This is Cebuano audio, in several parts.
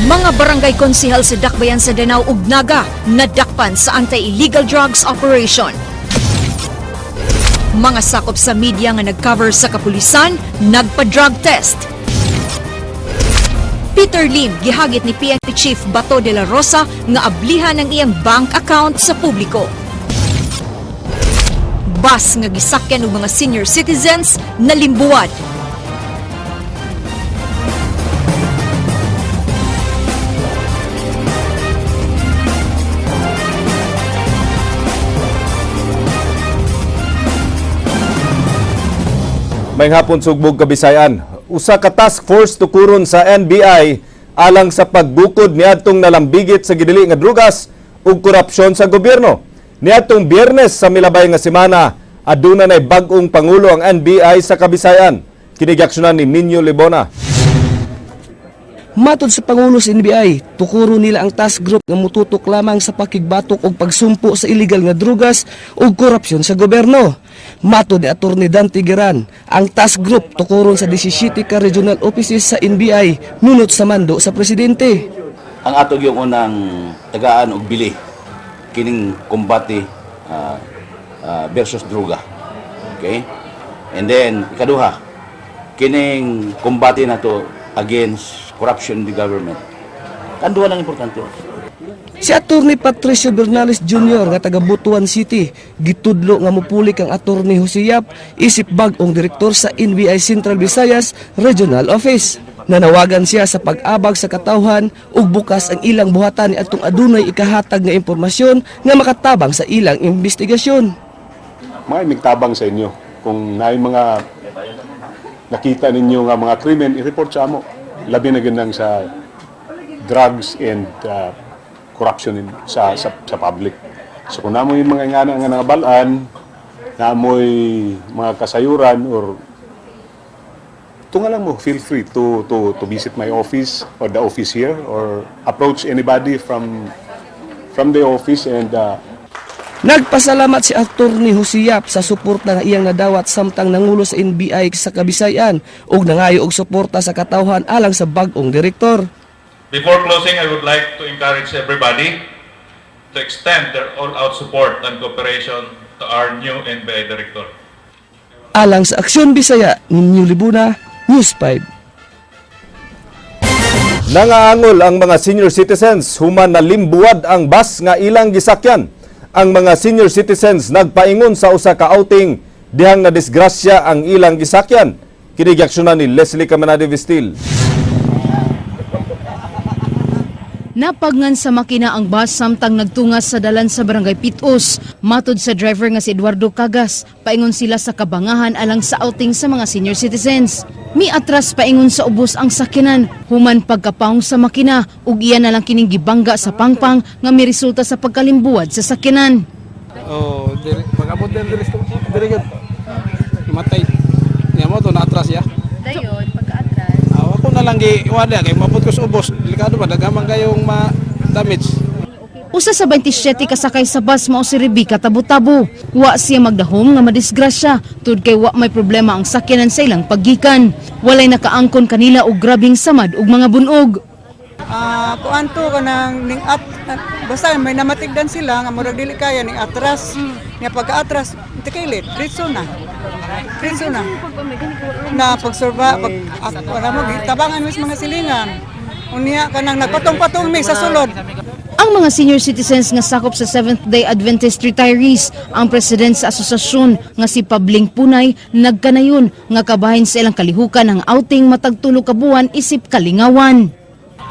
Mga barangay konsihal sa Dakbayan sa Danao ug Naga nadakpan sa anti-illegal drugs operation. Mga sakop sa media nga nag-cover sa kapulisan nagpa-drug test. Peter Lim gihagit ni PNP Chief Bato de la Rosa nga ablihan ang iyang bank account sa publiko. Bus nga gisakyan og mga senior citizens nalimbuwad. May hapon, sugbog Kabisayan. Usa ka task force tukuron sa NBI alang sa pagbukod niadtong nalambigit sa gidili nga drugas ug korupsyon sa gobyerno. Niadtong Biyernes sa milabay nga semana, aduna nay bag-ong pangulo ang NBI sa Kabisayan. Kini giaksyonan ni Minyo Libona. Matod sa Pangulo sa NBI, tukuro nila ang task group nga mututok lamang sa pakigbatok og pagsumpo sa illegal nga drugas ug korupsyon sa gobyerno. Matod ni Attorney Dante Giran, ang task group tukuron sa 17 ka regional offices sa NBI nunot sa mando sa presidente. Ang atog yung unang tagaan og bili kining kumbate versus droga. Okay? And then ikaduha, kining kumbate nato against corruption in the government. Kanduha lang importante. Si Attorney Patricio Bernales Jr. nga taga Butuan City, gitudlo nga mopulik ang Attorney Jose Yap isip bag-ong direktor sa NBI Central Visayas Regional Office. Nanawagan siya sa pag-abag sa katawhan ug bukas ang ilang buhatan ni atong adunay ikahatag nga impormasyon nga makatabang sa ilang investigasyon. Mga migtabang sa inyo. Kung naay mga nakita ninyo nga mga krimen, i-report sa amo. Labi na gyud nang sa drugs and corruption sa public. So kung namoy mga ingana nga nangabalaan, namoy mga kasayuran or tunga lang mo, feel free to visit my office or the office here or approach anybody from the office and Nagpasalamat si Attorney Jose Yap sa suporta nga iyang nadawat samtang nangulo sa NBI sa Kabisayan ug nangayo og suporta sa katawhan alang sa bag-ong direktor. Before closing, I would like to encourage everybody to extend their all-out support and cooperation to our new NBI Director. Alang sa Aksyon Bisaya, Ninyo Libuna, News 5. Nangaangol ang mga senior citizens human nalimbuwad ang bus nga ilang gisakyan. Ang mga senior citizens nagpaingon sa usa ka outing dihang nadisgrasya ang ilang gisakyan. Kini giaksyonan ni Leslie Caminade Vestil. Napagngan sa makina ang bus samtang nagtungas sa dalan sa Barangay Pitos. Matod sa driver nga si Eduardo Cagas, paingon sila sa Kabangahan alang sa outing sa mga senior citizens. Mi atras paingon sa ubos ang sakyanan, human pagkapawong sa makina ug iya na lang kining gibangga sa pangpang nga miresulta sa pagkalimbuwad sa sakyanan. Oh, diri pag-abot din diri diri gud. Matay. Niya mo to na atras ya. Dayon, pagka-atras. Ah, ako na lang gi wala kay mabot ko sa ubos. Delikado ba daghaman kayong ma-damage. Usa sa 27 kasakay sa bus mao si Rebecca Tabutabo. Wa siya magdahom nga madisgrasya tud kay wa may problema ang sakyanan sa ilang paggikan. Walay nakaangkon kanila og grabeng samad ug mga bunog. Ah, kuan to kanang ning at basta may namatigdan sila nga murag dili kaya ning atras. Nya pagka-atras, tikilit, diretso na. Diretso na. Na pagsurba pag wala mo tabangan mo sa mga silingan. Unya kanang nagpatong-patong mi sa sulod. Ang mga senior citizens nga sakop sa Seventh-day Adventist retirees, ang president sa asosasyon nga si Pabling Punay nagkanayon nga kabahin sa ilang kalihukan ang outing matag 3 ka buwan isip kalingawan.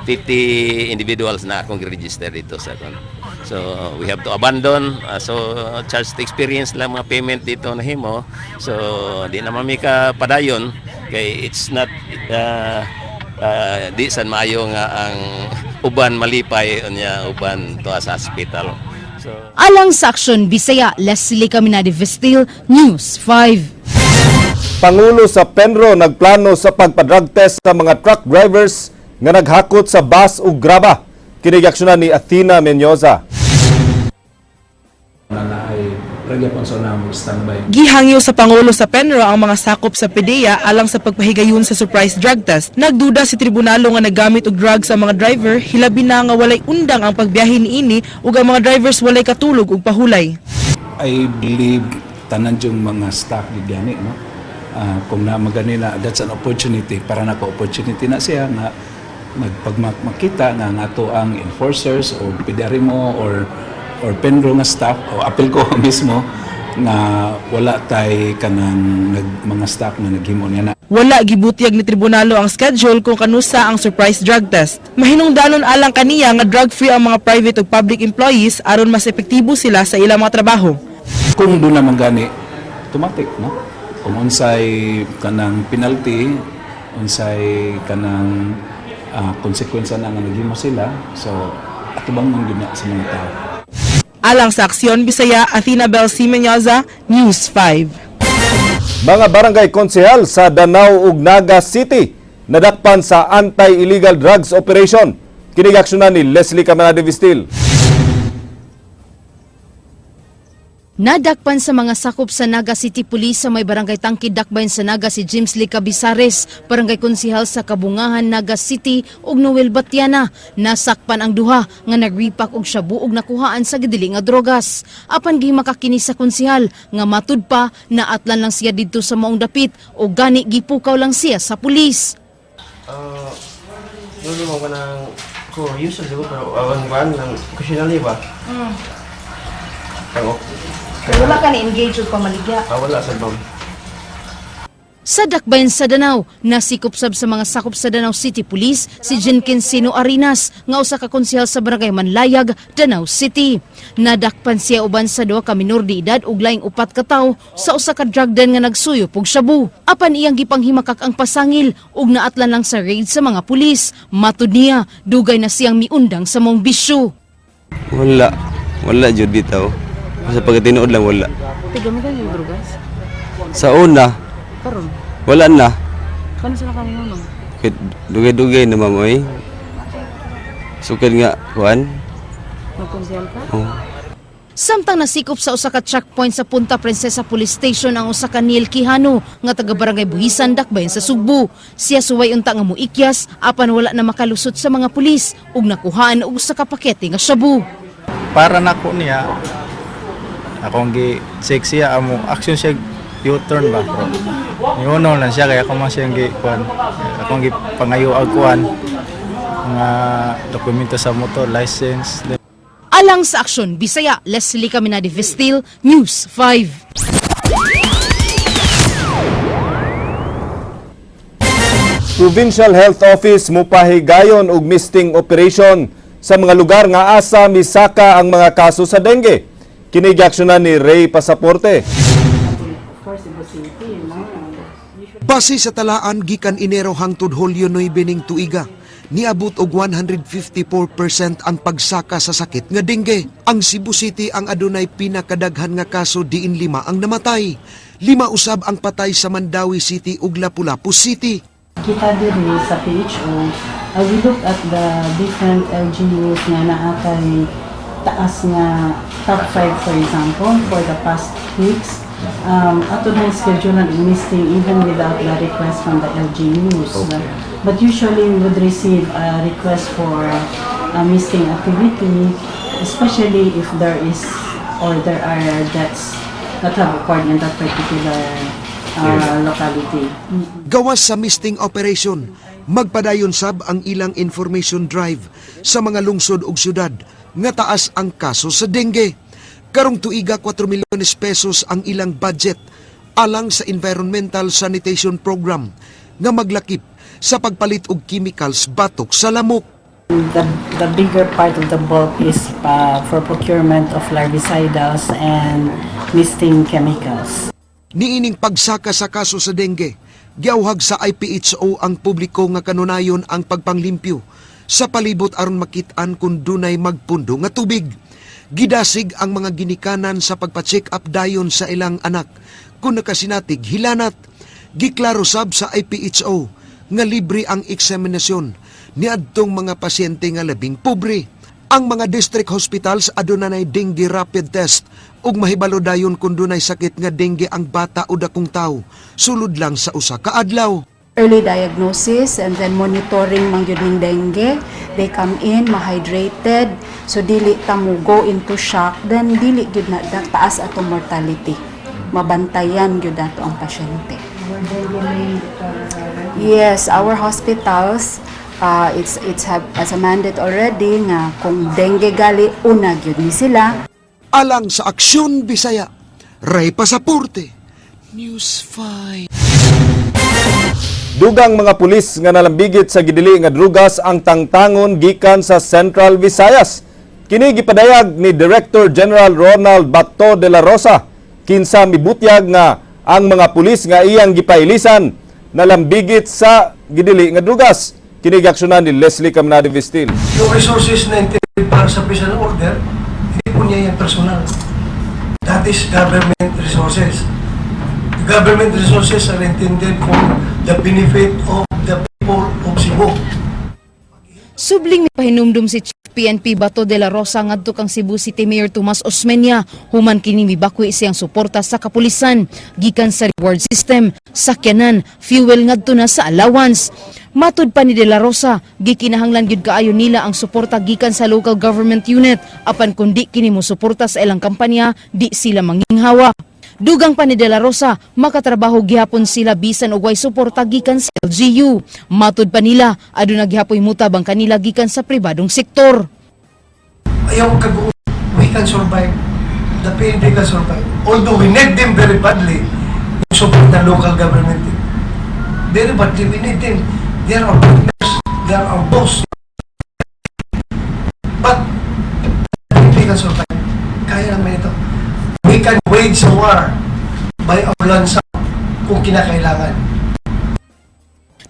50 individuals na akong register dito sa kon. So we have to abandon, so charge to experience lang mga payment dito na himo. So di na mami ka padayon kay it's not di san maayo nga ang uban malipay unya uban to sa hospital. So Alang sa Aksyon Bisaya, Leslie Caminade Vestil, News 5. Pangulo sa Penro nagplano sa pagpa-drug test sa mga truck drivers nga naghakot sa bus ug graba. Kini giaksyonan ni Athena Menyoza. Na ay Ra gyapon sa una mag-standby. Gihangyo sa Pangulo sa PENRO ang mga sakop sa PDEA alang sa pagpahigayon sa surprise drug test. Nagduda si Tribunalo nga naggamit og drugs ang mga driver, hilabi na nga walay undang ang pagbiyahe niini ug ang mga drivers walay katulog ug pahulay. I believe tanan yung mga staff gid gani, no. Kung na magani na, that's an opportunity para nako, opportunity na siya nga magpagmakita nga nga ato ang enforcers o PDRMO or PENRO nga staff o apil ko mismo nga wala tay kanang mga staff nga naghimo niya na. Wala gibutyag ni Tribunalo ang schedule kung kanusa ang surprise drug test. Mahinungdanon alang kaniya nga drug-free ang mga private ug public employees aron mas epektibo sila sa ilang mga trabaho. Kung doon naman gani, automatic, no, kung unsay kanang penalty, unsay kanang konsekwensya na nga naghimo sila, so atubang man gyud na sa mga tao. Alang sa Aksyon Bisaya, Athena Bel C. Menyoza, News 5. Mga barangay konsehal sa Danao ug Naga City nadakpan sa anti-illegal drugs operation. Kini giaksyonan ni Leslie Camarade Vistil. Nadakpan sa mga sakop sa Naga City Police sa may barangay Tangkid Dakbayan sa Naga si James Lee Cabisares, barangay konsihal sa Kabungahan, Naga City ug Noel Batiana. Nasakpan ang duha nga nagripak og shabu ug nakuhaan sa gidili nga drogas. Apan gimakakini sa konsihal nga matud pa naatlan lang siya didto sa maong dapit o gani gipukaw lang siya sa pulis. Dulo mo ka ng ko usual siguro, pero awan kuan ng occasionally ba? Pero Wala ka ni-engage og pamaligya? Ah, wala sa bang. Sa Dakbayan sa Danao, nasikop sab sa mga sakop sa Danao City Police si Jenkins Sino Arinas nga usa ka konsehal sa Barangay Manlayag, Danao City. Nadakpan siya uban sa duha ka minor de edad ug laing upat ka tawo sa usa ka drug den nga nagsuyop og shabu. Apan iyang gipanghimakak ang pasangil ug naatlan lang sa raid sa mga pulis. Matud niya, dugay na siyang miundang sa maong bisyo. Wala. Wala jud bitaw. Sa pagkatinuod lang, wala. Tiga mo yung drugas? Sa una, Karon? Wala na. Kano sila kanino no? Kahit dugay-dugay na, ma'am, oy. Sukad nga kuan. Nagkonsehal ka? Oh. Samtang nasikop sa usa ka checkpoint sa Punta Princesa Police Station ang usa ka Neil Quijano nga taga Barangay Buhisan, Dakbayan sa Sugbo. Siya suway unta nga muikyas apan wala na makalusot sa mga pulis ug nakuhaan og usa ka pakete nga shabu. Para nako niya, akong gi check siya, amo action siya U-turn ba, bro. Niuno lang siya kaya ako man siyang gi kuan. Akong gi pangayo og kuan mga dokumento sa motor, license. Alang sa Aksyon Bisaya, Leslie Caminade Vestil, News 5. Provincial Health Office mupahigayon og misting operation sa mga lugar nga asa misaka ang mga kaso sa dengue. Kini giaksyonan ni Ray Pasaporte. Base sa talaan gikan Enero hangtod Hulyo 9 ning tuiga, niabot og 154% ang pagsaka sa sakit nga dengue. Ang Cebu City ang adunay pinakadaghan nga kaso, diin lima ang namatay. Lima usab ang patay sa Mandaue City ug Lapu-Lapu City. Kita diri sa PHO, we look at the different LGUs nga naa kay taas nga top 5, for example, for the past weeks. Ato na schedule ang misting even without the request from the LGUs. But usually we would receive a request for a misting activity, especially if there is or there are deaths that have occurred in that particular locality. Gawas sa misting operation, magpadayon sab ang ilang information drive sa mga lungsod ug syudad nga taas ang kaso sa dengue. Karong tuiga, 4 milyones pesos ang ilang budget alang sa environmental sanitation program nga maglakip sa pagpalit og chemicals batok sa lamok. The bigger part of the bulk is for procurement of larvicidals and misting chemicals. Niining pagsaka sa kaso sa dengue, giauhag sa IPHO ang publiko nga kanunayon ang pagpanglimpyo sa palibot aron makit-an kung dunay magpundo nga tubig. Gidasig ang mga ginikanan sa pagpa-check up dayon sa ilang anak kung nakasinatig hilanat. Giklaro sab sa IPHO nga libre ang eksaminasyon niadtong mga pasyente nga labing pobre. Ang mga district hospitals aduna nay dengue rapid test ug mahibalo dayon kung dunay sakit nga dengue ang bata o dakong tawo sulod lang sa usa ka adlaw. Early diagnosis and then monitoring man gyud ning dengue. They come in mahydrated, so dili ta mo go into shock, then dili gyud na taas atong mortality. Mabantayan gyud nato ang pasyente. Yes, our hospitals, it's have as a mandate already nga kung dengue gali, una gyud ni sila. Alang sa Aksyon Bisaya, Ray Pasaporte, News 5. Dugang mga pulis nga nalambigit sa gidili nga drugas ang tangtangon gikan sa Central Visayas. Kini gipadayag ni Director General Ronald Bato de la Rosa, kinsa mibutyag nga ang mga pulis nga iyang gipailisan nalambigit sa gidili nga drugas. Kini giaksyonan ni Leslie Caminade Vistil. Yung resources na intended para sa prison order, hindi po niya yan personal. That is government resources. The government resources are intended for the benefit of the people of Cebu. Subling mipahinumdum si Chief PNP Bato de la Rosa ngadto kang Cebu City Mayor Tomas Osmeña human kini mibakwi siyang suporta sa kapulisan gikan sa reward system, sakyanan, fuel ngadto na sa allowance. Matud pa ni de la Rosa, gikinahanglan gyud kaayo nila ang suporta gikan sa local government unit, apan kun di kini mo suporta sa ilang kampanya, di sila manginghawa. Dugang pa ni De La Rosa, makatrabaho gihapon sila bisan og way suporta gikan sa LGU. Matud pa nila, aduna gihapoy mutabang kanila gikan sa pribadong sektor. Ayaw kag we can survive. The PNP can survive. Although we need them very badly, yung support ng local government. Very badly, we need them. They are our partners. They are our boss. But, the PNP can survive. Kaya naman ito. We can wage a war by our lonesome kung kinakailangan.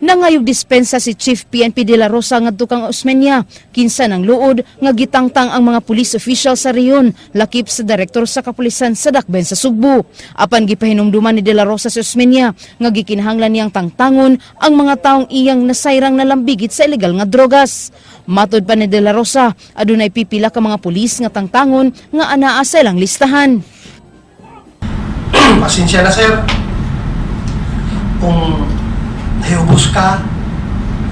Nangayog dispensa si Chief PNP de la Rosa ngadto kang Osmeña, kinsa nang luod nga gitangtang ang mga police official sa rehiyon lakip sa direktor sa kapulisan sa Dakbayan sa Sugbo. Apan gipahinumduman ni de la Rosa si Osmeña nga gikinahanglan niyang tangtangon ang mga taong iyang nasayrang nalambigit sa ilegal nga drogas. Matod pa ni de la Rosa, adunay pipila ka mga pulis nga tangtangon nga anaa sa ilang listahan. Pasensya na, sir, kung nahiubos ka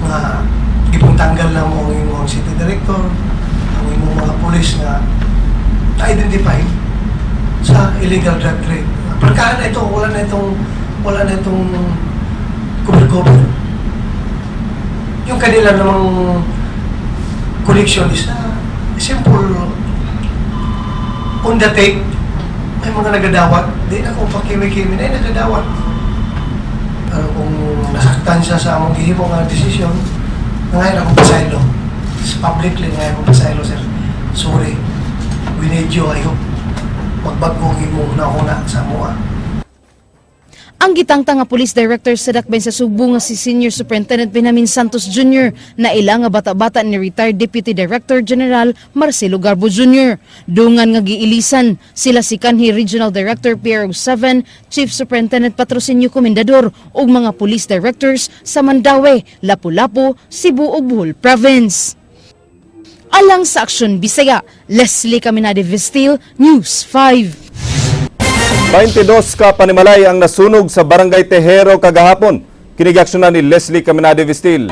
nga gipangtanggal na mo ang imong city director, ang imong mga pulis na na-identify sa illegal drug trade. Prangkahan na ito, wala na itong cover-cover. Yung kanila namang connection is simple on the tape, may mga nagadawat, di na kung pakimi-kimi na, nagadawat. Pero kung nasaktan siya sa among gihimo nga desisyon, ngayon akong pasaylo. Publicly ngayon akong pasaylo, sir. Sorry. We need you. I hope magbago ang imong hunahuna sa amoa. Ang gitangtang nga Police Director sa Dakbayan sa Sugbo nga si Senior Superintendent Benjamin Santos Jr. na ila nga bata-bata ni retired Deputy Director General Marcelo Garbo Jr. Dungan nga giilisan sila si kanhi Regional Director PRO 7, Chief Superintendent Patrocinio Comendador ug mga police directors sa Mandaue, Lapu-Lapu, Cebu ug Bohol Province. Alang sa Aksyon Bisaya, Leslie Caminade Vestil, News 5. 22 ka panimalay ang nasunog sa Barangay Tejero kagahapon. Kini giaksyonan ni Leslie Caminade Vestil.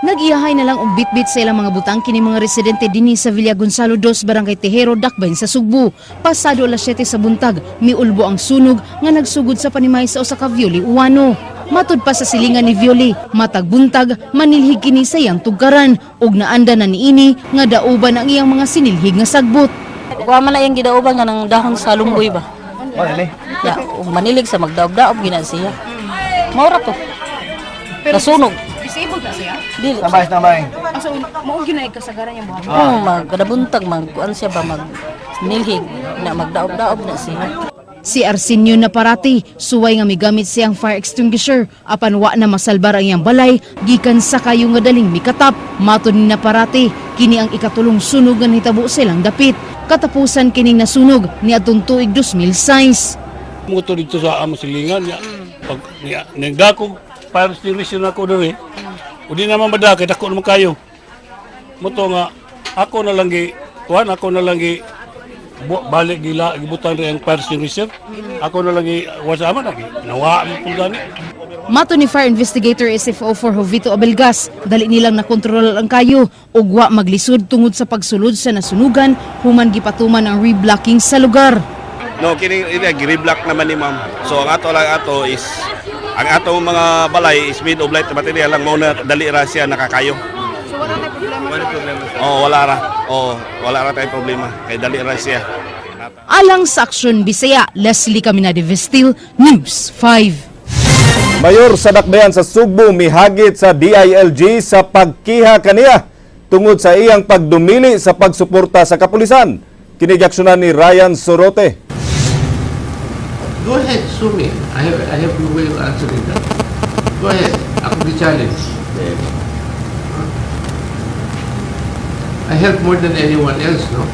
Nag-iyahay na lang og bitbit sa ilang mga butang kini mga residente dinhi sa Villa Gonzalo II, Barangay Tejero, Dakbayan sa Sugbo. Pasado alas 7 sa buntag, miulbo ang sunog nga nagsugod sa panimay sa usa ka Violi Uwano. Matud pa sa silingan ni Violi, matag buntag manilhig kini sa iyang tugkaran ug naanda na niini nga dauban ang iyang mga sinilhig nga sagbot. Wa man na iyang gidauban nga ng dahon sa lumboy ba. Ya, ug manilig sa magdaob-daob gina siya. Maura to. Nasunog. Disabled na siya? Dili. Tambay, tambay. So, mao gyud kasagaran niya buhat. Oo, magkadabuntag magkuan siya ba, mag nilhig na magdaob-daob na siya. Si Arsenio Naparati, suway nga migamit siyang fire extinguisher apan wa na masalbar ang iyang balay gikan sa kayo nga daling mikatap. Matod ni Naparati, kini ang ikatulong sunog nga nahitabo sa ilang dapit. Katapusan kining nasunog niadtong tuig 2006. Moto dito sa among silingan niya. Pag niya nagdakog fire extinguisher na ako diri. O di naman bada kay dako naman kayo. Mao to nga ako na lang gi kuan, ako na lang gi balik gila gibutan rin ang fire extinguisher. Ako na lang gi wasama na gi nawa mo pud gani. Mato ni Fire Investigator SFO4 Jovito Abelgas, dali nilang nakontrol ang kayo ug wa maglisod tungod sa pagsulod sa nasunugan human gipatuman ang reblocking sa lugar. No, kini ini gi-reblock naman ni ma'am. So ang ato lang ato is ang atong mga balay is made of light material lang, mao na dali ra siya nakakayo. So wala na problema? Wala problema. Oh, wala ra. Oh, wala ra tay problema kay dali ra siya. Alang sa Aksyon Bisaya, Leslie Caminade Vestil, News 5. Mayor sa Dakbayan sa Sugbo mihagit sa DILG sa pagkiha kaniya tungod sa iyang pagdumili sa pagsuporta sa kapulisan. Kini giaksyonan ni Ryan Sorote. Go ahead, sue me. I have no way of answering that. Go ahead. Ako the challenge. I help more than anyone else, no?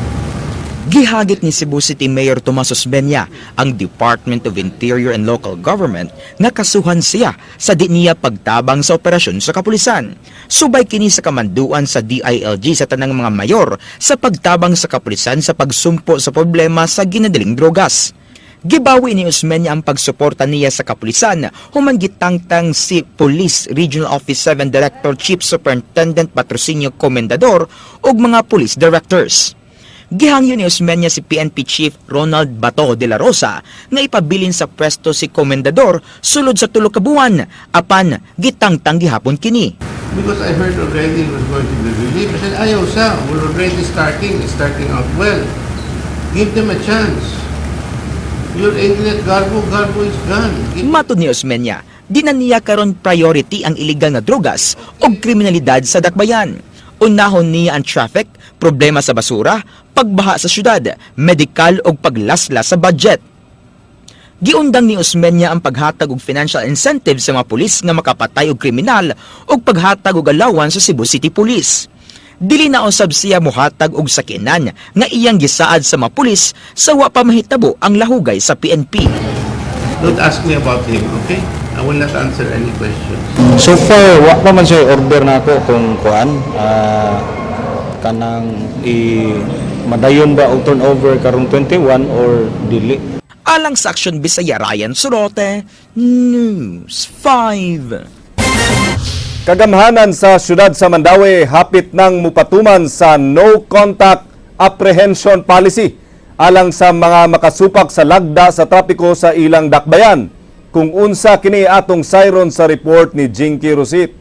Gihagit ni Cebu City Mayor Tomas Osmeña ang Department of Interior and Local Government nga kasuhan siya sa di niya pagtabang sa operasyon sa kapulisan. Subay kini sa kamanduan sa DILG sa tanang mga mayor sa pagtabang sa kapulisan sa pagsumpo sa problema sa ginadiling drogas. Gibawi ni Osmeña ang pagsuporta niya sa kapulisan human gitangtang si Police Regional Office 7 Director Chief Superintendent Patrocinio Comendador ug mga police directors. Gihangyo ni Osmeña si PNP Chief Ronald Bato de la Rosa nga ipabilin sa pwesto si Comendador sulod sa 3 ka buwan apan gitangtang gihapon kini. Because I heard already it was going to be relieved. I said, "Ayaw sa, we're already starting, it's starting out well. Give them a chance. You're angry at Garbo, Garbo is gone." Matod ni Osmeña, di na niya karon priority ang illegal nga drogas o kriminalidad sa dakbayan. Unahon niya ang traffic, problema sa basura, pagbaha sa syudad, medikal o paglaslas sa budget. Giundang ni Osmeña ang paghatag og financial incentive sa mga pulis nga makapatay og kriminal ug paghatag og allowance sa Cebu City Police. Dili na usab siya mohatag og sakinan nga iyang gisaad sa mga pulis sa wa pa mahitabo ang lahugay sa PNP. Don't ask me about him, okay? I will not answer any questions. So far, wa pa man siya order na ako kung kuan, kanang i madayon ba og turnover karong 21 or dili. Alang sa Aksyon Bisaya, Ryan Sorote, News 5. Kagamhanan sa syudad sa Mandaue hapit nang mupatuman sa no contact apprehension policy alang sa mga makasupak sa lagda sa trapiko sa ilang dakbayan. Kung unsa kini, atong sayron sa report ni Jinky Rosit.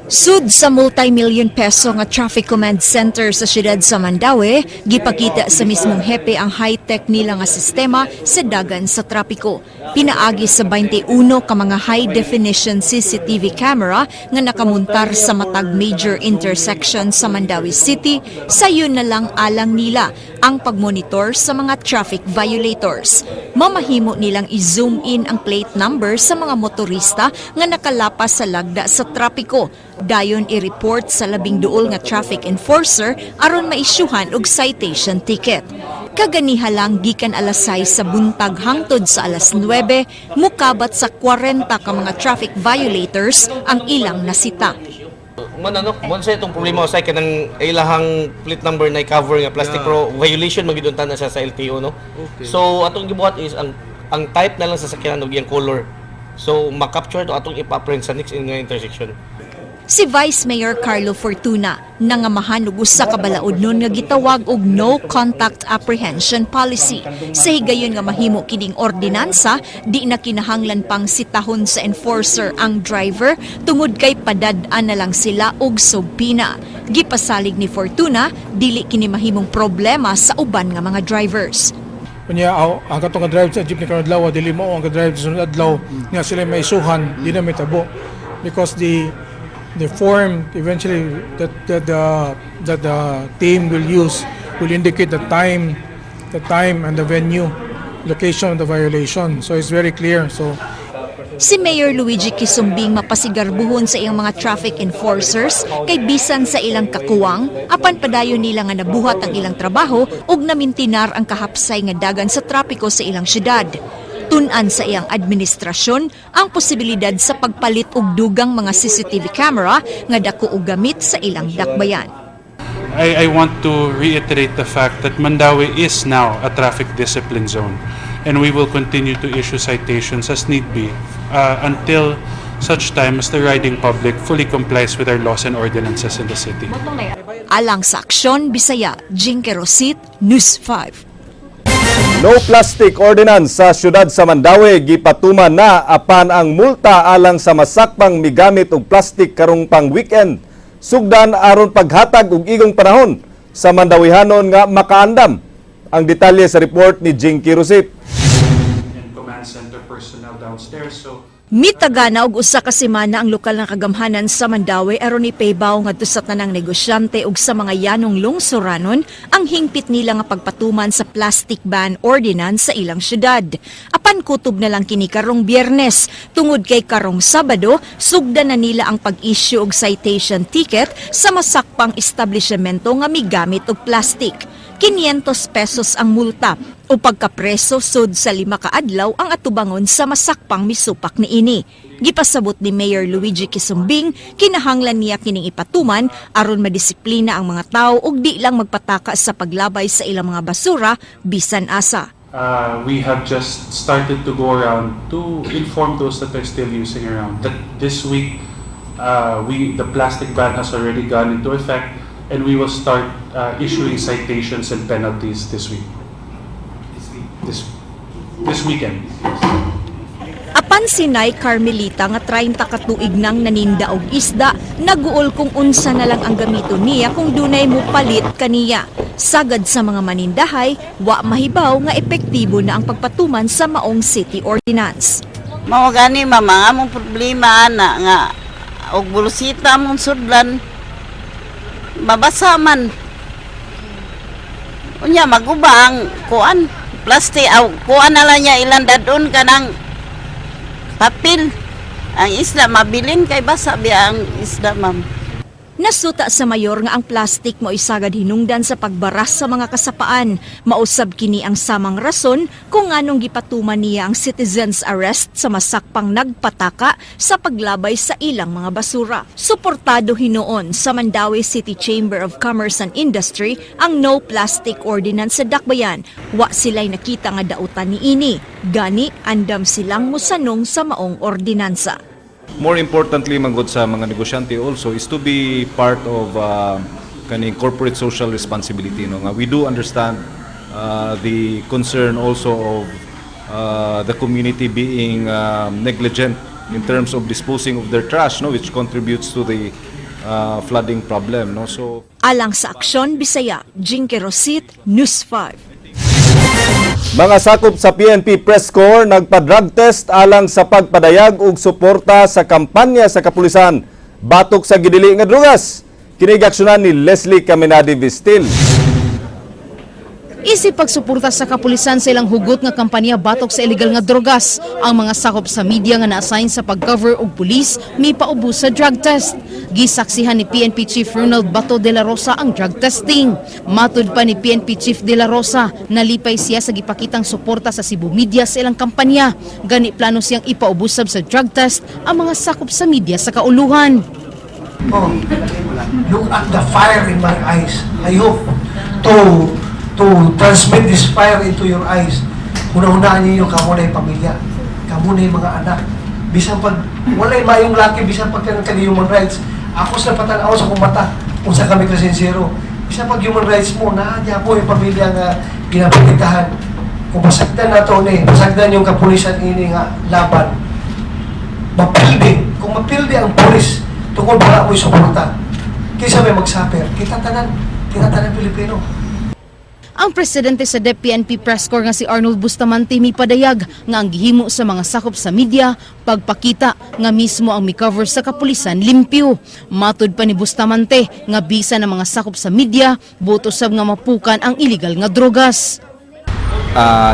Sud sa multi-million peso nga Traffic Command Center sa siyudad sa Mandaue, gipakita sa mismong hepe ang high-tech nila nga sistema sa dagan sa trapiko. Pinaagi sa 21 ka mga high-definition CCTV camera nga nakamuntar sa matag major intersection sa Mandaue City, sayon na lang alang nila ang pagmonitor sa mga traffic violators. Mamahimo nilang i-zoom in ang plate number sa mga motorista nga nakalapas sa lagda sa trapiko. Dayon i-report sa 12 nga traffic enforcer aron maisyuhan og citation ticket. Kaganiha lang gikan alas 6 sa buntag hangtod sa alas 9, mukabat sa 40 ka mga traffic violators ang ilang nasita. Man ano, mo sa itong problema usay kanang ilahang plate number na cover nga plastic pro violation magid unta na siya sa LTO, no. So atong gibuhat is ang type na lang sa sakyanan ug iyang color. So ma-capture to atong ipa-print sa next nga intersection. Si Vice Mayor Carlo Fortuna nangamahan og usa ka balaod nun nga gitawag og no contact apprehension policy. Sa higayon nga mahimo kining ordinansa, di na kinahanglan pang sitahon sa enforcer ang driver tungod kay padad-an na lang sila og subpoena. Gipasalig ni Fortuna, dili kini mahimong problema sa uban nga mga drivers. Unya ang katong nga drive sa jeepney karon adlaw dili mo ang drive sa sunod adlaw nga sila may isuhan, di na mahitabo because the form eventually that the team will use will indicate the time and the venue location of the violation, so it's very clear, so Si Mayor Luigi Quisumbing mapasigarbuhon sa iyang mga traffic enforcers kay bisan sa ilang kakuwang apan padayon nila nga nabuhat ang ilang trabaho ug namintinar ang kahapsay nga dagan sa trapiko sa ilang syudad. Tun-an sa iyang administrasyon ang posibilidad sa pagpalit og dugang mga CCTV camera nga dako og gamit sa ilang dakbayan. I want to reiterate the fact that Mandaue is now a traffic discipline zone, and we will continue to issue citations as need be until such time as the riding public fully complies with our laws and ordinances in the city. Alang sa Aksyon Bisaya, Jinky Rosit, News 5. No plastic ordinance sa syudad sa Mandaue gipatuman na, apan ang multa alang sa masakpang migamit og plastic karong pang weekend. Sugdan aron paghatag og igong panahon sa Mandawihanon nga makaandam. Ang detalye sa report ni Jinky Rosit. And command center personnel downstairs. So Mitagana og usa ka semana ang lokal nga kagamhanan sa Mandaue aron ipaybaw ngadto sa tanang negosyante ug sa mga yanong lungsuranon ang hingpit nila nga pagpatuman sa plastic ban ordinance sa ilang syudad. Apan kutob na lang kini karong Biyernes tungod kay karong Sabado sugdan na nila ang pag-issue og citation ticket sa masakpang establishmento nga migamit og plastic. 500 pesos ang multa o pagkapreso sud sa 5 ka adlaw ang atubangon sa masakpang misupak niini. Gipasabot ni Mayor Luigi Quisumbing, kinahanglan niya kining ipatuman aron madisiplina ang mga tao ug di lang magpataka sa paglabay sa ilang mga basura bisan asa. We have just started to go around to inform those that are still using around that this week we the plastic ban has already gone into effect and we will start issuing citations and penalties this week. This weekend. Apan si Nay Carmelita nga 30 ka tuig nang naninda og isda, naguol kung unsa na lang ang gamiton niya kung dunay mo palit kaniya. Sagad sa mga manindahay, wa mahibaw nga epektibo na ang pagpatuman sa maong city ordinance. Mao gani, mama, ang among problema ana nga og bulusita among sudlan, mabasa man. Unya maguba ang kuan plastic aw kuan na lang niya ilang dadon kanang papel. Ang isda mabilin kay basa biya ang isda, ma'am. Nasuta sa mayor nga ang plastic mo'y sagad hinungdan sa pagbaras sa mga kasapaan. Mausab kini ang samang rason kung nganong gipatuman niya ang citizens arrest sa masakpang nagpataka sa paglabay sa ilang mga basura. Suportado hinuon sa Mandaue City Chamber of Commerce and Industry ang no plastic ordinance sa Dakbayan. Wa sila'y nakita nga dautan niini. Gani andam silang musanong sa maong ordinansa. More importantly manggod sa mga negosyante also is to be part of kaning corporate social responsibility, no, nga we do understand the concern also of the community being negligent in terms of disposing of their trash, no, which contributes to the flooding problem, no. So Alang sa Aksyon Bisaya, Jinky Rosit, News 5. Mga sakop sa PNP Press Corps nagpa-drug test alang sa pagpadayag og suporta sa kampanya sa kapulisan batok sa gidili nga drugas. Kini giaksyonan ni Leslie Caminade Vistil. Isip pagsuporta sa kapulisan sa ilang hugot nga kampanya batok sa illegal nga drogas. Ang mga sakop sa media nga na-assign sa pag-cover og pulis mipaubos sa drug test. Gisaksihan ni PNP Chief Ronald Bato de la Rosa ang drug testing. Matud pa ni PNP Chief de la Rosa, nalipay siya sa gipakitang suporta sa Cebu Media sa ilang kampanya. Gani plano siyang ipaubos sab sa drug test ang mga sakop sa media sa kauluhan. Oh, look at the fire in my eyes. I hope to transmit this fire into your eyes. Una-unahan ninyo kamo na yung pamilya, kamo na yung mga anak. Bisan pag walay mayong laki, bisan pag kanang kani human rights, ako sa patanaw sa akong mata, unsa kami ka sincero. Bisan pag human rights mo, naa po yung pamilya nga ginaprotektahan. Kung masagdan na to ni, masagdan yung kapulisan ini nga laban, mapildi, kung mapildi ang pulis, tungkol wala mo'y suporta, kaysa may magsuffer, kita tanan Pilipino. Ang presidente sa DEP-PNP Press Corps nga si Arnold Bustamante mipadayag nga ang gihimo sa mga sakop sa media pagpakita nga mismo ang mi-cover sa kapulisan limpyo. Matud pa ni Bustamante nga bisan ang mga sakop sa media buot usab nga mapukan ang illegal nga drogas.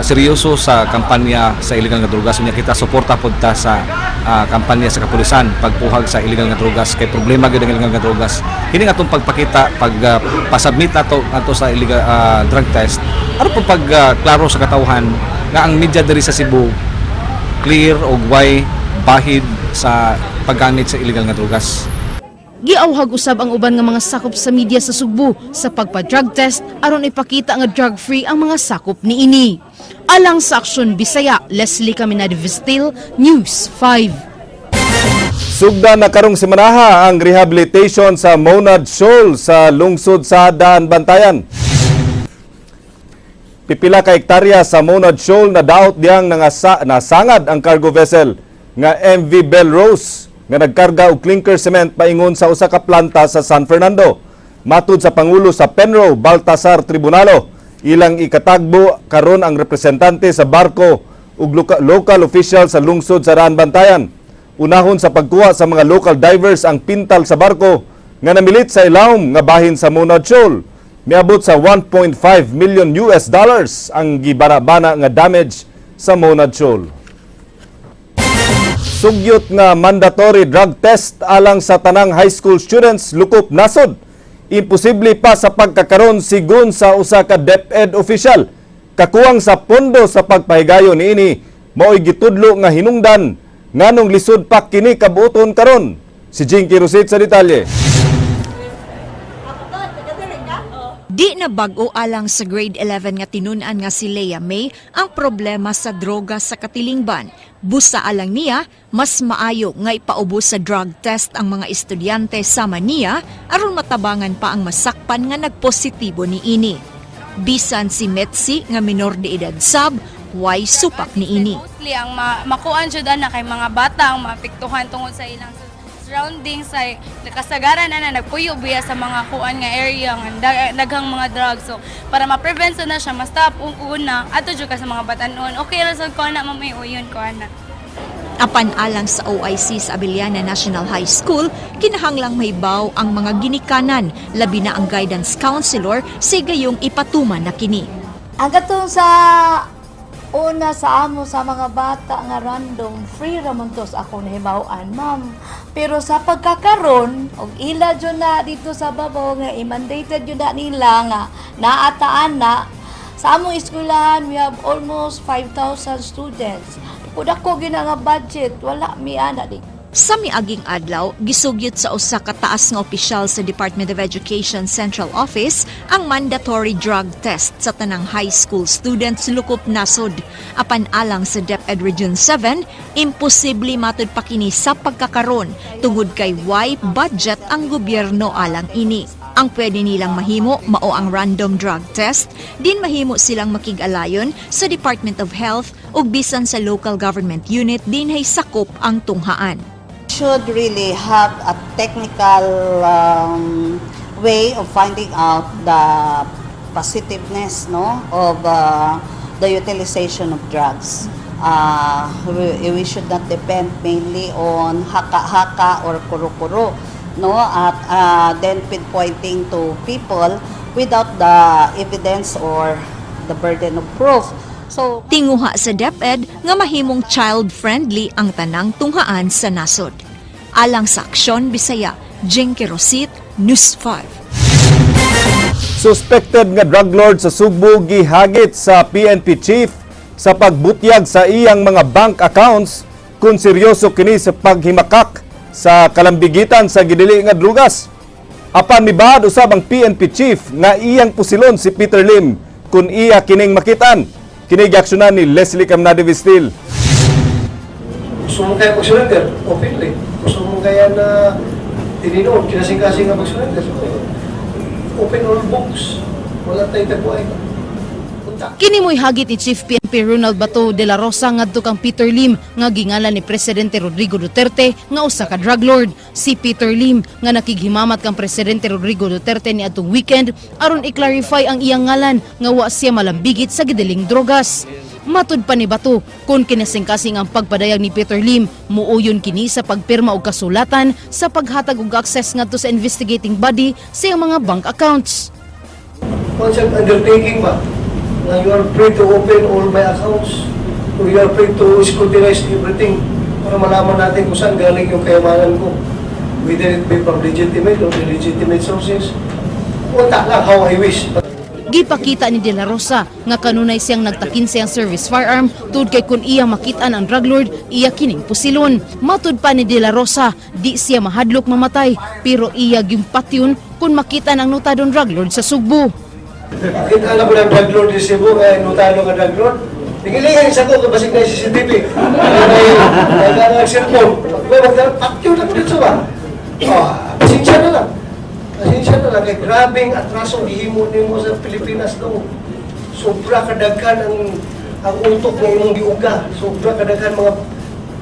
Seryoso sa kampanya sa illegal nga drogas, unya kita suporta pod ta sa kampanya sa kapulisan pagpuhag sa illegal nga drogas kay problema gyud ang illegal nga drogas. Kini nga atong pagpakita pag pasubmit nato ato sa illegal drug test aron po pag klaro sa katawhan nga ang media diri sa Cebu. Clear og way bahid sa paggamit sa illegal nga drugas. Giawhag usab ang uban nga mga sakop sa media sa Sugbo sa pagpa-drug test aron ipakita nga drug-free ang mga sakop niini. Alang sa Aksyon Bisaya, Leslie Caminade Vistil, News 5. Sugda na karong semanaha ang rehabilitation sa Monad Shoal sa lungsod sa Daan Bantayan. Pipila ka hektarya sa Monad Shoal na daot diyang nasangad ang cargo vessel nga MV Bell Rose nga nagkarga og clinker cement paingon sa usa ka planta sa San Fernando. Matud sa Pangulo sa Penro, Baltasar Tribunalo, ilang ikatagbo karon ang representante sa barko ug local official sa lungsod sa Daan Bantayan. Unahon sa pagkuha sa mga local divers ang pintal sa barko nga namilit sa ilawom nga bahin sa Monad Shoal. Miabot sa 1.5 million US dollars ang gibana-bana nga damage sa Monad Shoal. Sugyot nga mandatory drug test alang sa tanang high school students lukop nasod. Imposible pa sa pagkakaron, sigon sa usa ka DepEd official. Kakuwang sa pondo sa pagpahigayon niini mao'y gitudlo nga hinungdan nganong lisod pa kini kabuoton karon. Si Jinky Rosit sa detalye. Di na bag-o alang sa grade 11 nga tinun-an nga si Leia May ang problema sa droga sa katilingban. Busa alang niya, mas maayo nga ipaubos sa drug test ang mga estudyante sama niya aron matabangan pa ang masakpan nga nagpositibo niini. Bisan si Metsi nga minor de edad sab, way supak niini. Mostly ang makuan jud ana kay mga bata ang maapektuhan tungod sa ilang surroundings, ay nakasagaran na na nagpuyo biya sa mga kuan nga area nga daghang mga drugs. So para ma-prevent sa na siya, ma-stop una ato jud ka sa mga batan-on. Okay ra sad ko ana, mamay, uyon ko ana. Apan alang sa OIC sa Abellana National High School, kinahanglang mahibaw ang mga ginikanan, labi na ang guidance counselor, sa gayong ipatuman na kini. Ang katong sa una sa amo sa mga bata nga random, free ra man to sa akong nahibaw-an, ma'am. Pero sa pagkakaron og ila jud na dito sa babaw nga i-mandated jud na nila nga naataan na sa among eskwelahan, we have almost 5,000 students. Kung gina nga budget, wala mi ana di. Sa miaging adlaw, gisugyot sa usa ka taas nga opisyal sa Department of Education Central Office ang mandatory drug test sa tanang high school students lukop nasod. Apan alang sa DepEd Region 7, imposible matud pa kini sa pagkakaron tungod kay way budget ang gobyerno alang ini. Ang pwede nilang mahimo mao ang random drug test, din mahimo silang makig-alayon sa Department of Health ug bisan sa local government unit dinhay sakop ang tunghaan. Should really have a technical way of finding out the positiveness, no, of the utilization of drugs. We should not depend mainly on haka-haka or kuro-kuro, no, at then pinpointing to people without the evidence or the burden of proof. So Tinguha sa DepEd nga mahimong child-friendly ang tanang tunghaan sa nasod. Alang sa Aksyon Bisaya, Jinky Rosit, News 5. Suspected nga drug lord sa Sugbo gihagit sa PNP chief sa pagbutyag sa iyang mga bank accounts kung seryoso kini sa paghimakak sa kalambigitan sa gidili nga drugas. Apan mibahad usab ang PNP chief nga iyang pusilon si Peter Lim kung iya kining makitan. Kini giaksyonan ni Leslie Camnade Vistil. Gusto mo kaya mag-surrender, openly. Gusto mo kaya na tininood, kinasing-kasing nga mag-surrender. Open all books. Wala tayong taguay. Kini mo'y hagit ni Chief PNP Ronald Bato de la Rosa ngadto kang Peter Lim nga gingalan ni Presidente Rodrigo Duterte nga usa ka drug lord. Si Peter Lim nga nakighimamat kang Presidente Rodrigo Duterte niadtong weekend aron i-clarify ang iyang ngalan nga wa siya malambigit sa gidiling drogas. Matud pa ni Bato, kung kinasing-kasing ang pagpadayag ni Peter Lim, muuyon kini sa pagpirma og kasulatan sa paghatag og access ngadto sa investigating body sa iyang mga bank accounts. Once undertaking ba, na you are free to open all my accounts, or you are free to scrutinize everything para malaman natin kung saan galing yung kayamanan ko. Whether it be from legitimate or illegitimate sources. Wala lang, how I wish. Gipakita ni De La Rosa nga kanunay siyang nagtakin siyang service firearm tud kay kun iya makit-an ang drug lord, iya kining pusilon. Matud pa ni De La Rosa, di siya mahadlok mamatay pero iya gimpatyon kung makita ang notadong drug lord sa Sugbo. Kita na ko ng drug lord di Cebu, kaya notado nga drug lord. Tingilingan isa ko, kabasig na yung CCTV. Ay, ay, cellphone. Patyo na ko dito ba? Oh, pasensya na lang. Pasensya na lang. Kay grabeng atraso gihimo nimo sa Pilipinas no. Sobra kadaghan ang utok ng imong giuga. Sobra kadaghan mga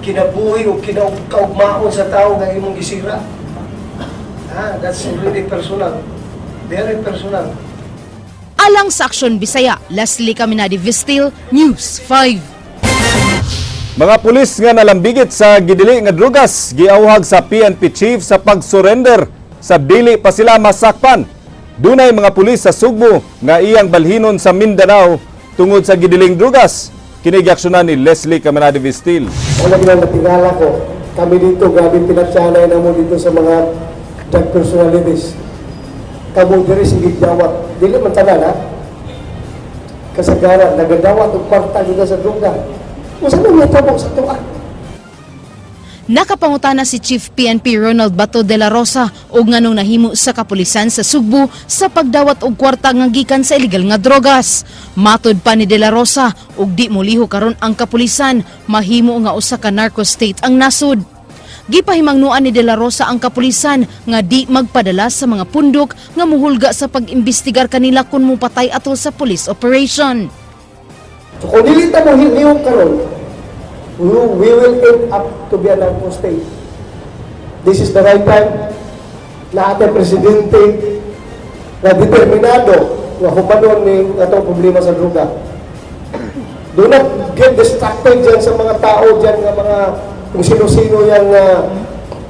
kinabuhi o kinakaugmaon sa tao nga imong gisira. Ah, that's really personal. Very personal. Alang sa Aksyon Bisaya, Leslie Caminadi Vistil, News 5. Mga pulis nga nalambigit sa gidili nga drugas giawhag sa PNP chief sa pag-surrender sa dili pa sila masakpan. Dunay mga pulis sa Sugbo nga iyang balhinon sa Mindanao tungod sa gidiling drugas. Kini giaksyonan ni Leslie Caminadi Vistil. Wala ginang natingala ko. Kami dito, grabe pinatsanay na mo dito sa mga drug personalities. Kamo diri sige dawat. Dili man tanan ha. Kasagaran, nagadawat og kwarta dito sa droga. Unsa man natabo sa tuwa? Nakapangutana si Chief PNP Ronald Bato de la Rosa og nganong nahimo sa kapulisan sa Sugbo sa pagdawat og kwarta nga gikan sa illegal nga drogas. Matod pa ni de la Rosa og di moliho karon ang kapulisan, mahimo nga usa ka narco state ang nasod. Gipahimangnuan ni De La Rosa ang kapulisan nga di magpadala sa mga pundok nga muhulga sa pag-imbestigar kanila kung mupatay atol sa police operation. So kung dili ta mo hilihok karon, we will end up to be a narco state. This is the right time na ating presidente na determinado nga humanon ni atong problema sa droga. Do not get distracted dyan sa mga tao dyan nga mga kung sino-sino yung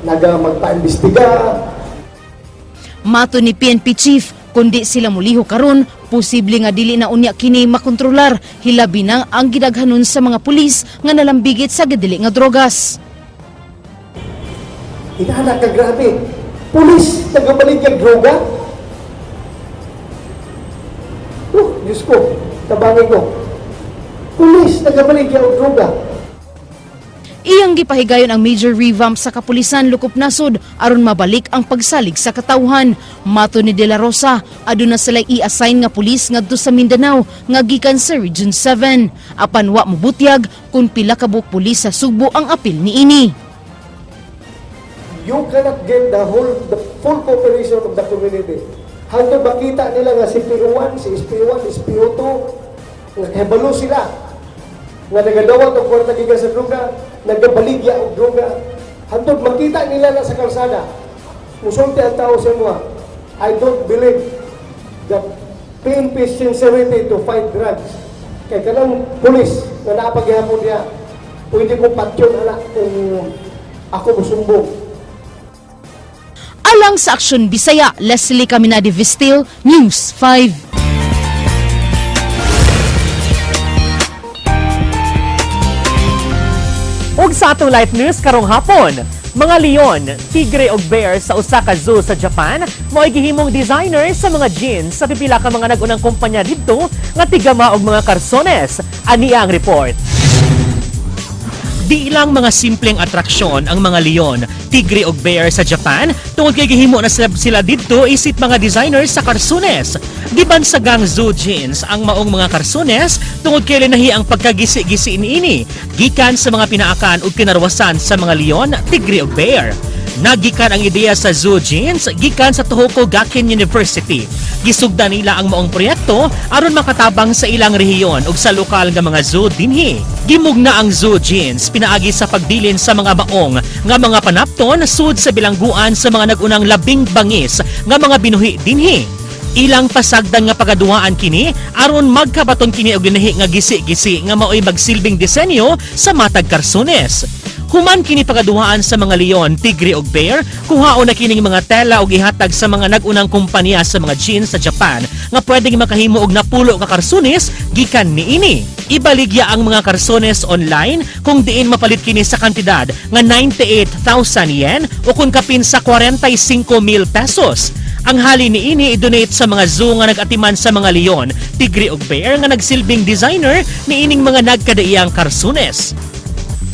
naga magpa-imbestiga. Mato ni PNP Chief, kundi sila muliho karon, posible nga dili na unya kini makontrolar, hilabi na ang gidaghanon sa mga pulis nga nalambigit sa gidili nga drogas. Inana ka grabe. Pulis nagabaligya droga. Oh, Diyos ko, tabangi ko. Pulis nagabaligya og droga. Iyang gipahigayon ang major revamp sa kapulisan lukop nasod aron mabalik ang pagsalig sa katawhan. Mato ni De La Rosa, aduna sila i-assign nga pulis ngadto sa Mindanao nga gikan sa Region 7. Apan wa mobutyag kung pila ka buok pulis sa Sugbo ang apil niini. You cannot get the full cooperation of the community. Hangtod makita nila nga si PO1, si SPO1, SPO2, nga kahibalo sila nga nagadawat og kwarta gikan sa droga, nagabaligya og droga. Hangtod makita nila na sa kalsada, musulti ang tao sa mga, "I don't believe the PNP sincerity to fight drugs." Kay kanang pulis nga naapagihapon niya, pwede ko patyon ana kung ako musumbong. Alang sa Aksyon Bisaya, Leslie Caminadi Vistil, News 5. Ug sa atong live news karong hapon, mga leon, tigre ug bear sa Osaka Zoo sa Japan mao'y gihimong designer sa mga jeans sa pipila ka mga nag-unang kumpanya didto nga tigama og mga karsones. Ania ang report. Di lang mga simpleng atraksyon ang mga leon, tigre ug bear sa Japan tungod kay gihimo na sila didto isip mga designers sa karsunes. Gibansagang Zoo Jeans ang maong mga karsunes tungod kay linahi ang pagkagisi-gisi niini gikan sa mga pinaakan ug kinarwasan sa mga leon, tigre ug bear. Nagikan ang ideya sa Zoo Jeans gikan sa Tohoku Gakuin University. Gisugda nila ang maong proyekto aron makatabang sa ilang rehiyon ug sa lokal nga mga zoo dinhi. Gimugna ang Zoo Jeans pinaagi sa pagbilin sa mga maong nga mga panapton sud sa bilangguan sa mga nag-unang 10 bangis nga mga binuhi dinhi. Ilang pasagdan nga pagaduhaan kini aron magkabaton kini og linahi nga gisi-gisi nga maoy magsilbing disenyo sa matag karsunes. Human kini pagaduhaan sa mga leon, tigre ug bear, kuhaon na kining mga tela ug ihatag sa mga nag-unang kumpanya sa mga jeans sa Japan nga pwedeng makahimo og 10 ka karsunes gikan niini. Ibaligya ang mga karsones online kung diin mapalit kini sa kantidad nga 98,000 yen o kung kapin sa 45,000 pesos. Ang hali niini i-donate sa mga zoo nga nag-atiman sa mga leon, tigre ug bear nga nagsilbing designer niining mga nagkadaiyang karsunes.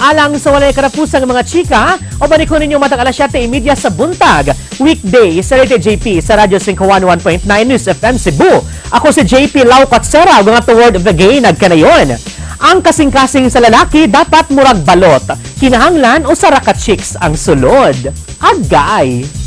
Alang sa walay karapusang mga chika, o balik ko ninyo matag alas 7:30 sa buntag, weekday sa Rete JP sa Radyo 511.9 News FM Cebu. Ako si JP Lau Katsera, ug ang word of the gay nagkanayon. Ang kasing-kasing sa lalaki dapat murag balot. Kinahanglan usa ra ka chicks ang sulod. Agay!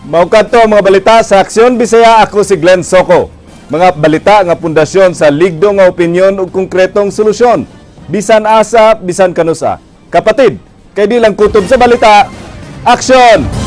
Mao kadto ang mga balita sa Aksyon Bisaya. Ako si Glenn Soco. Mga balita nga pundasyon sa ligdo nga opinyon ug konkretong solusyon. Bisan asa, bisan kanusa. Kapatid, kay di lang kutob sa balita. Aksyon!